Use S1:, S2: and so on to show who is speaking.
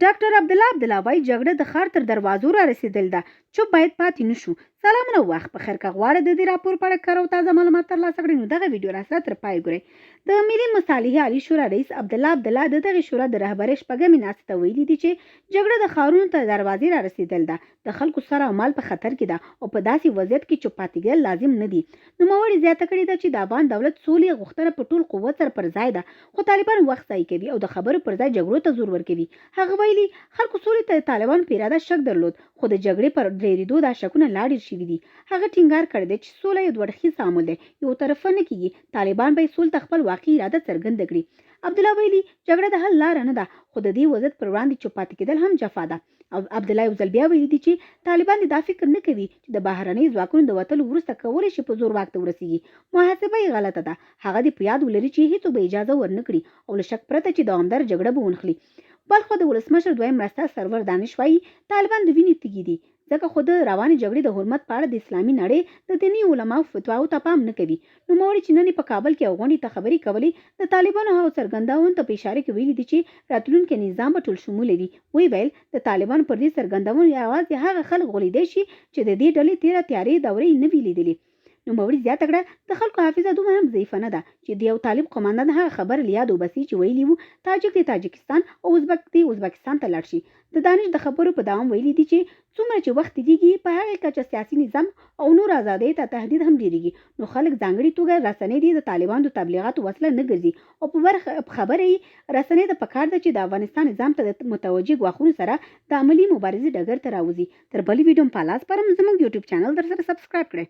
S1: ډاکټر عبدالله عبدالله وايي، جګړه د ښار تر دروازو را رسېدلې ده، چوپ باید پاتې نه شو. سلامونه او وخت په خیر. که غواړئ د دې راپور په اړه کره او تازه معلومات ترلاسه کړئ، نو دغه ویډیو راسره تر پایه ګورئ. د ملي مصالحې عالي شورا رئیس عبدالله عبدالله د دغې شورا د رهبرۍ شپږمې ناستې ته ویلي دي چې جګړه د ښارونو تر دروازې را رسېدلې ده، د خلکو سر او مال په خطر کې ده او په داسې وضعیت کې چوپ پاتې کېدل لازم نه دي. نوموړي زیاته کړې ده چې د افغان دولت سولې غوښتنه په ټول قوت سره پر ځای ده، خو طالبان وخت ضایع کوي او د خبرو پر ځای جګړو ته زور ورکوي. هغه ویلي، خلکو سولې ته د طالبانو په اراده شک درلود، خو د جګړې پر ډېرېدو دا شکونه لا ډېر شوي دي. هغه ټینګار کړی دی چې سوله یو دوه اړخیز تعامل دی، یو طرفه نه کېږي، طالبان باید سولې ته خپل واقعي اراده څرګنده کړي. عبدالله ویلي، جګړه د حل لاره نه ده، خو د دې وضعیت پر وړاندې چوپ پاتې کېدل هم جفا ده. او عبدالله یو ځل بیا ویلي دي چې طالبان دې دا فکر نه کوي چې د بهرنیو ځواکونو د وتلو وروسته کولی شي په زور واک ته ورسیږي، محاسبه یې غلطه ده، هغه دې په یاد ولري چې هیڅوک به اجازه ورنه کړي او له شک پرته چې دوامداره جګړه به ونښلي. بلخوا د ولسمشر دویم مرستیال سرور دانش وايي، طالبان د وینې تږي دي، ځکه خو د روانې جګړې د حرمت په اړه د اسلامي نړۍ د دیني علماوو فتواوو ته پام نه کوي. نوموړي چې نن یې په کابل کې یوه غونډې ته خبرې کولې، د طالبانو هغو څرګندونو ته په اشارې کې ویلي دي چې راتلونکی نظام به ټولشموله وي، ویې ویل، د طالبانو پر دې څرګندونو یوازې هغه خلک غولېدای شي چې د دې ډلې تېره تیارې دوره یې نه وي لیدلې. نوموړي زیاته کړه، د خلکو حافظه دومره هم ضعیفه نه ده چې د یو طالب قوماندان هغه خبره له یاده وباسي چې ویلي وو تاجک دې تاجکستان او ازبک دې ازبکستان ته لاړ شي. د دانش د خبرو په دوام ویلي دي چې څومره چې وخت تېرېږي په هغې کچه سیاسي نظام او نورو ازادیو ته تهدید هم ډېرېږي نو خلک ځانګړي توګه رسنۍ دې د طالبانو د تبلیغاتو وسله نه ګرځي او په برخه په خبره یې رسنۍ ته پکار ده چې د افغانستان نظام ته د متوجه ګواښونو سره د عملي مبارزې ډګر ته راوځي. تر بلې ویډیو مو په الله سپارم زموږ یوټیوب چینل درسره سبسکرایب کړئ.